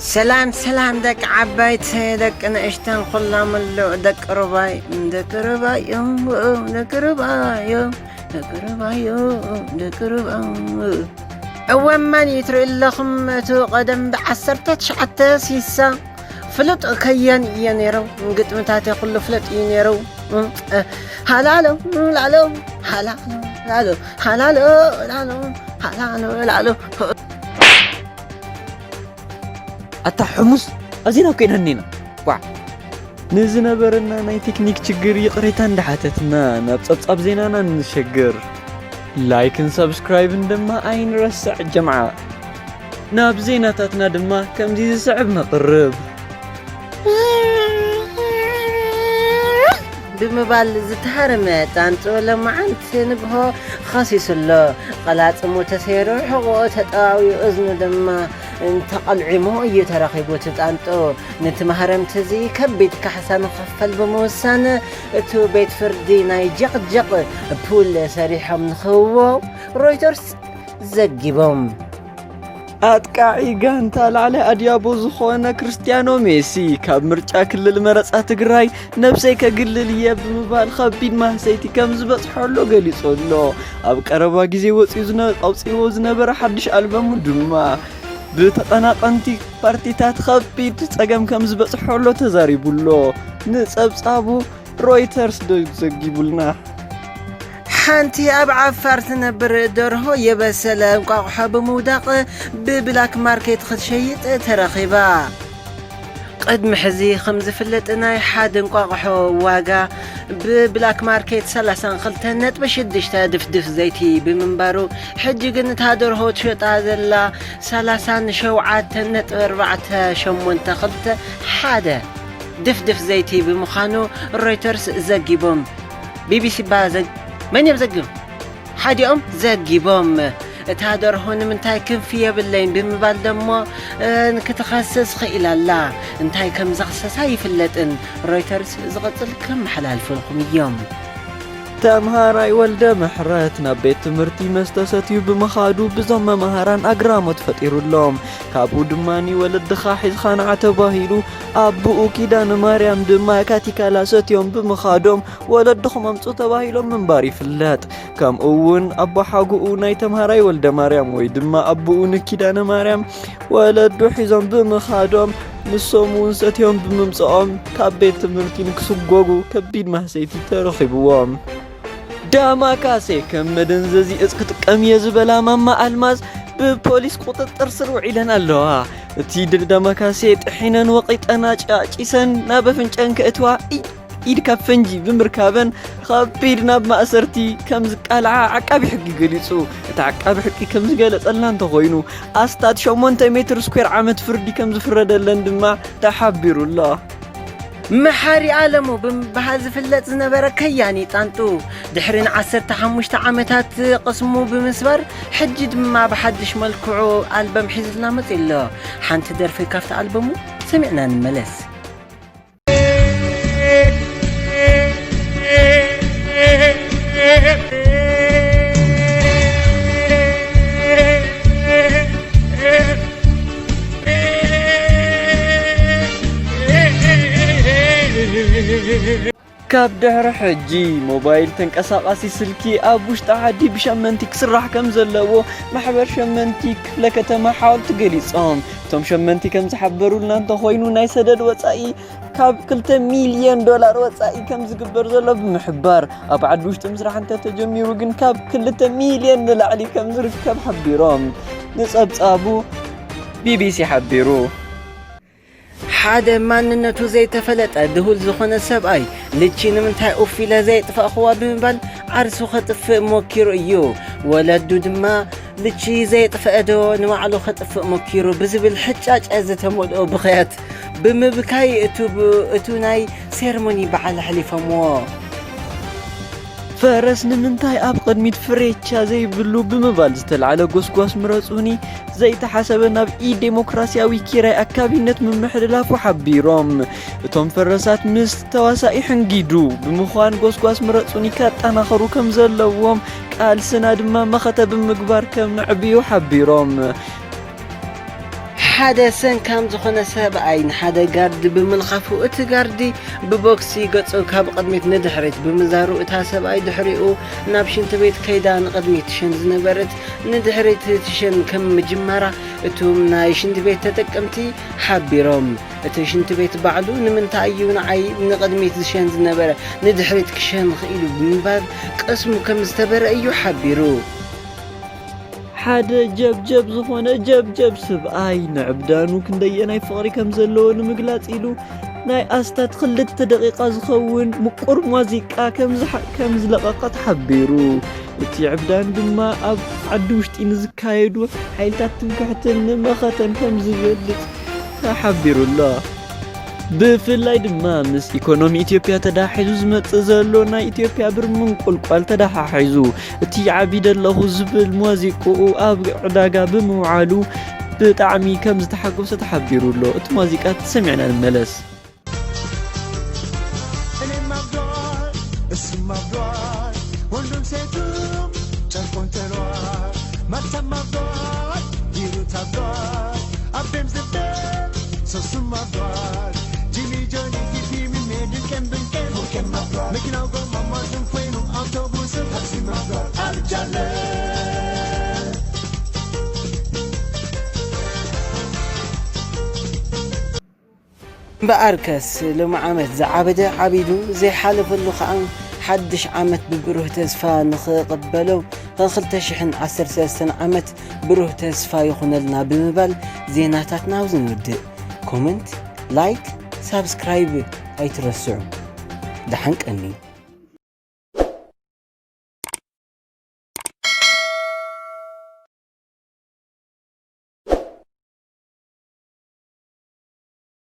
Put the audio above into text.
ሰላም ሰላም ደቂ ዓበይቲ ደቂ ንእሽተን ኩላ ምሉእ ደቂ ሩባይ ደቂ ሩባዮ ደቂ ሩባዮ ደቂ ሩባዮ ደቂ ሩባዮ። እወ መን እዩ ትርኢ ኣለኹም እቲ ቀደም ብዓሰርተ ትሽዓተ ሲሳ ፍሉጥ ከያኒ እየ ነይሩ። ግጥምታተይ ኩሉ ፍሉጥ እዩ ነይሩ። ሃላሎ ላሎ ሃላሎ ላሎ ሃላሎ ላሎ ሃላሎ ላሎ። ኣታ ሕሙስ ኣዚና ኮይና እኒና። ዋ። ንዝነበረና ናይ ቴክኒክ ችግር ይቕሬታ እንዳሓተትና ናብ ጸብጻብ ዜናና ንሸግር። ላይክን ሰብስክራይብን ድማ ኣይንረስዕ ጀምዓ። ናብ ዜናታትና ድማ ከምዚ ዝስዕብ ነቕርብ። ብምባል ዝተሃረመ ጣንጡ ለማዓንቲ ንግሆ ኸሲሱ ኣሎ። ቐላጽሙ ተሰይሩ፣ ሕቖኡ ተጠዋውዩ፣ እዝኑ ድማ እንተቐልዒሙ እዩ ተረኺቡ። እቲ ጣንጡ ነቲ ማህረምቲ እዚ ከቢድ ካሕሳ ንኽኽፈል ብምውሳን፣ እቱ ቤት ፍርዲ ናይ ጀቕጀቕ ፑል ሰሪሖም ንኽህብዎ ሮይተርስ ዘጊቦም። ኣጥቃዒ ጋንታ ላዕሊ ኣድያቦ ዝኾነ ክርስትያኖ ሜሲ፣ ካብ ምርጫ ክልል መረጻ ትግራይ ነብሰይ ከግልል እየ ብምባል ኸቢድ ማህሰይቲ ከም ዝበጽሖ ኣሎ ገሊጹ ኣሎ። ኣብ ቀረባ ግዜ ወጺኡ ዝነ-፣ ኣውጺእዎ ዝነበረ ሓድሽ ኣልበሙ ድማ ብተቐናቐንቲ ፓርቲታት ኸቢድ ጸገም ከም ዝበጽሖ ኣሎ ተዛሪቡ ኣሎ። ንጸብጻቡ ሮይተርስ ዶ ዘጊቡልና። ሓንቲ ኣብ ዓፋር ትነብር ደርሆ የበሰለ እንቋቑሖ ብምውዳቕ ብብላክ ማርኬት ክትሸይጥ ተረኺባ። ቅድሚ ሕዚ ከም ዝፍለጥ ናይ ሓደ እንቋቑሖ ዋጋ ብብላክ ማርኬት ሰላሳን ክልተን ነጥቢ ሽዱሽተ ድፍድፍ ዘይቲ ብምንባሩ፣ ሕጂ ግን እታ ደርሆ ትሸጣ ዘላ ሰላሳን ሸውዓተን ነጥቢ ኣርባዕተ ሸሞንተ ክልተ ሓደ ድፍድፍ ዘይቲ ብምዃኑ ሮይተርስ ዘጊቦም። ቢቢሲ ባ ዘግ-፣ መን እዮም ዘጊቦም? ሓዲኦም ዘጊቦም። እታ ደርሆ ንምንታይ ክንፊ የብለይን ብምባል ደሞ፣ እ፣ ንክትኸስስ ኽኢላ ኣላ። እንታይ ከም ዘኽሰሳ ኣይፍለጥን። ሮይተርስ ዝቕጽል ከመሓላልፉልኩም እዮም። ተምሃራይ ወልደ ምሕረት ናብ ቤት ትምህርቲ መስተ ሰትዩ ብምኻዱ ብዞም መማህራን ኣግራሞት ፈጢሩሎም። ካብኡ ድማ ወለድኻ ሒዝኻ ንዓ ተባሂሉ፣ ኣቦኡ ኪዳነ ማርያም ድማ ካቲካላ ሰትዮም ብምኻዶም ወለድኹም ኣምጹ ተባሂሎም ምንባር ይፍለጥ። ከምኡ እውን ኣቦሓጎኡ ናይ ተምሃራይ ወልደ ማርያም ወይ ድማ ኣቦኡ ንኪዳነ ማርያም ወለዱ ሒዞም ብምኻዶም ንሶም እውን ሰትዮም ብምምጽኦም ካብ ቤት ትምህርቲ ንክስጎጉ ከቢድ ማህሰይቲ ተረኺብዎም። ዳማካሴ ከም መደንዘዚ እጽ ክጥቀም እየ ዝበላ ማማ ኣልማዝ ብፖሊስ ቁጥጥር ስር ውዒለን ኣለዋ። እቲ ድል ዳማካሴ ጥሒነን ወቒጠን ኣጫጪሰን ናብ ኣፍንጨን ከእትዋ ኢድ፣ ኢድ ካብ ፈንጂ ብምርካበን ከቢድ ናብ ማእሰርቲ ከም ዝቃልዓ ዓቃቢ ሕጊ ገሊጹ። እቲ ዓቃቢ ሕጊ ከም ዝገለጸልና እንተኾይኑ ኣስታት ሸሞንተ ሜትር ስኩዌር ዓመት ፍርዲ ከም ዝፍረደለን ድማ ተሓቢሩ ኣሎ። መሓሪ ኣለሙ ብምብሃል ዝፍለጥ ዝነበረ ከያኒ ጣንጡ፣ ድሕሪ ንዓሰርተ ሓሙሽተ ዓመታት ቅስሙ ብምስባር፣ ሕጂ ድማ ብሓድሽ መልክዑ ኣልበም ሒዙልና መጺኡ ኣሎ። ሓንቲ ደርፊ ካብቲ ኣልበሙ ሰሚዕና ንመለስ። ካብ ድሕሪ ሕጂ ሞባይል ተንቀሳቓሲ ስልኪ ኣብ ውሽጢ ዓዲ ብሸመንቲ ክስራሕ ከም ዘለዎ ማሕበር ሸመንቲ ክፍለ ከተማ ሓወልቲ ገሊጾም። እቶም ሸመንቲ ከም ዝሓበሩልና እንተኾይኑ ናይ ሰደድ ወጻኢ ካብ ክልተ ሚልዮን ዶላር ወጻኢ ከም ዝግበር ዘሎ ብምሕባር ኣብ ዓዲ ውሽጢ ምስራሕ እንተተጀሚሩ ግን ካብ ክልተ ሚልዮን ንላዕሊ ከም ዝርከብ ሓቢሮም። ንጸብጻቡ ቢቢሲ ሓቢሩ። ሓደ ማንነቱ ዘይተፈለጠ ድሁል ዝኾነ ሰብኣይ፣ ልቺ ንምንታይ ኡፍ ኢለ ዘየጥፋእኽዋ ብምባል ዓርሱ ከጥፍእ ሞኪሩ እዩ። ወለዱ ድማ፣ ልቺ ዘየጥፈአ ዶ ንባዕሉ ከጥፍእ ሞኪሩ ብዝብል ሕጫጨ ዝተመልኦ ብኽያት ብምብካይ እቱ ብ-፣ እቱ ናይ ሴርሞኒ በዓል ኣሕሊፎምዎ። ፈረስ ንምንታይ ኣብ ቅድሚት ፍሬቻ ዘይብሉ ብምባል ዝተልዓለ ጎስጓስ ምረጹኒ ዘይተሓሰበ ናብ ኢዴሞክራሲያዊ ኪራይ ኣካቢነት ምምሕልላፉ ሓቢሮም። እቶም ፈረሳት ምስ ተዋሳኢ ሕንጊዱ ብምዃን ጎስጓስ ምረጹኒ ከጠናኸሩ ከም ዘለዎም ቃልስና ድማ መኸተ ብምግባር ከም ንዕብዮ ሓቢሮም። ሓደ ሰንካም ዝኾነ ሰብኣይ ንሓደ ጋርዲ ብምልኻፉ እቲ ጋርዲ ብቦክሲ ገጹ ካብ ቅድሚት ንድሕሪት ብምዛሩ እታ ሰብኣይ ድሕሪኡ ናብ ሽንቲ ቤት ከይዳ ንቕድሚት ትሸን ዝነበረት ንድሕሪት ትሸን ከም ምጅማራ እቶም ናይ ሽንቲ ቤት ተጠቀምቲ ሓቢሮም። እቲ ሽንቲ ቤት ባዕሉ ንምንታይ እዩ ንዓይ ንቕድሚት ዝሸን ዝነበረ ንድሕሪት ክሸን ክኢሉ ብምባል ቀስሙ ከም ዝተበረ እዩ ሓቢሩ። ሓደ ጀብጀብ ዝኾነ ጀብጀብ ስብኣይ ንዕብዳኑ ክንደየናይ ፍቕሪ ከም ዘለዎ ንምግላጽ ኢሉ ናይ ኣስታት ክልተ ደቂቓ ዝኸውን ምቁር ሙዚቃ ከም ዝሓ- ከም ዝለቐቐ ተሓቢሩ። እቲ ዕብዳን ድማ ኣብ ዓዲ ውሽጢ ንዝካየዱ ሓይልታት ትምክሕትን ንመኸተን ከም ዝገልጽ ተሓቢሩ ኣሎ። ብፍላይ ድማ ምስ ኢኮኖሚ ኢትዮጵያ ተዳሒዙ ዝመጽእ ዘሎ ናይ ኢትዮጵያ ብር ምንቁልቋል ተደሓሒዙ እቲ ዓቢ ደለኹ ዝብል ሙዚቅኡ ኣብ ዕዳጋ ብምውዓሉ ብጣዕሚ ከም ዝተሓጎሰ ተሓቢሩ ኣሎ። እቲ ሙዚቃ ሰሚዕና ንመለስ። እኔም አብዷል፣ እሱም አብዷል፣ ወንዱም ሴቱም ጨርቁን ጥሏል። ማርታም አብዷል፣ ሂሩት አብዷል፣ አቤም ዝቤም ሶስቱም አብዷል። ጂሚ ጆኒ ፊፊ ሚሜ ድንቄም ብንቄም ቡንቄም አብዷል። መኪናው ጎማ ሟዝም ኮይኑ አውቶቡስም ታክሲም አብዷል። አብጃለ እምበኣርከስ ሎሚ ዓመት ዝዓበደ ዓቢዱ ዘይሓለፈሉ ኸኣ ሓድሽ ዓመት ብብሩህ ተስፋ ንኽቕበሎ ኸ ክልተ ሽሕን ዓሰርተ ሰለስተን ዓመት ብሩህ ተስፋ ይኹነልና ብምባል ዜናታትና ኣብዚ ንውድእ። ኮመንት፣ ላይክ፣ ሳብስክራይብ ኣይትረስዑ። ደሓን ቀኒ።